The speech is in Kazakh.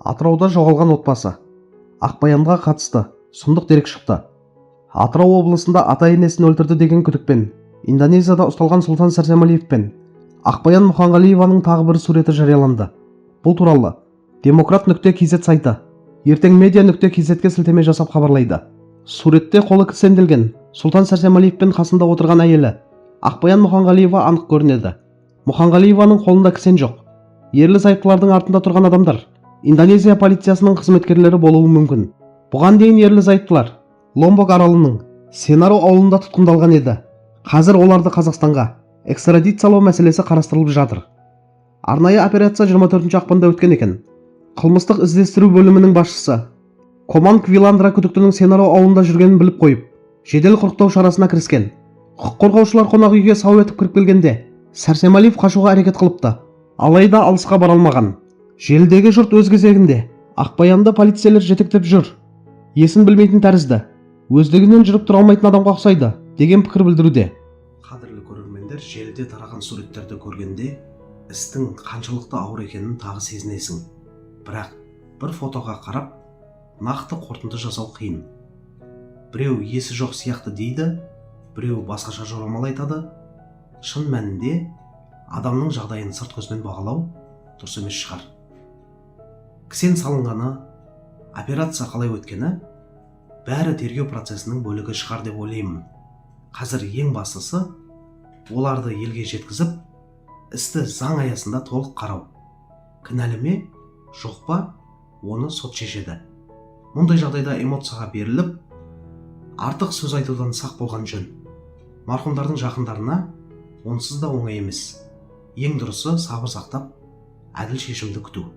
Атырауда жоғалған отбасы. Ақбаянға қатысты сұмдық дерек шықты. Атырау облысында ата-енесін өлтірді деген күдікпен Индонезияда ұсталған Сұлтан Сәрсемәлиев пен Ақбаян Мұханғалиеваның тағы бір суреті жарияланды. Бұл туралы Демократ.kz сайты ертең медиа.kz-ге сілтеме жасап хабарлайды. Суретте қолы кісенделген Сұлтан Сәрсемәлиев пен қасында отырған әйелі Ақбаян Мұханғалиева анық көрінеді. Мұханғалиеваның қолында кісен жоқ. Ерлі зайыптылардың артында тұрған адамдар Индонезия полициясының қызметкерлері болуы мүмкін. Бұған дейін ерлі зайыптылар Ломбок аралының Сенару ауылында тұтқындалған еді. Қазір оларды Қазақстанға экстрадициялау мәселесі қарастырылып жатыр. Арнайы операция 24 ақпанда өткен екен. Қылмыстық іздестіру бөлімінің басшысы Коман Квиландра күдіктінің Сенару ауылында жүргенін біліп қойып, жедел құрықтау шарасына кіріскен. Құқық қорғаушылар қонақ үйге сау етіп кіріп келгенде, Сәрсемәлиев қашуға әрекет қылыпты, алайда алысқа бара алмаған. Желідегі жұрт өз кезегінде Ақбаянды полицейлер жетектеп жүр, есін білмейтін тәрізді, өздігінен жүріп тұра алмайтын адамға ұқсайды деген пікір білдіруде. Қадірлі көрермендер, желіде тараған суреттерді көргенде істің қаншалықты ауыр екенін тағы сезінесің. Бірақ бір фотоға қарап нақты қорытынды жасау қиын. Біреу есі жоқ сияқты дейді, біреу басқаша жорамал айтады. Шын мәнінде адамның жағдайын сырт көзбен бағалау дұрыс емес шығар. Кісен салынғаны, операция қалай өткені, бәрі тергеу процесінің бөлігі шығар деп ойлаймын. Қазір ең бастысы оларды елге жеткізіп, істі заң аясында толық қарау. Кінәлі ме, жоқ па, оны сот шешеді. Мұндай жағдайда эмоцияға беріліп, артық сөз айтудан сақ болған жөн. Марқұмдардың жақындарына онсыз да оңай емес. Ең дұрысы сабыр сақтап, әділ шешімді күту.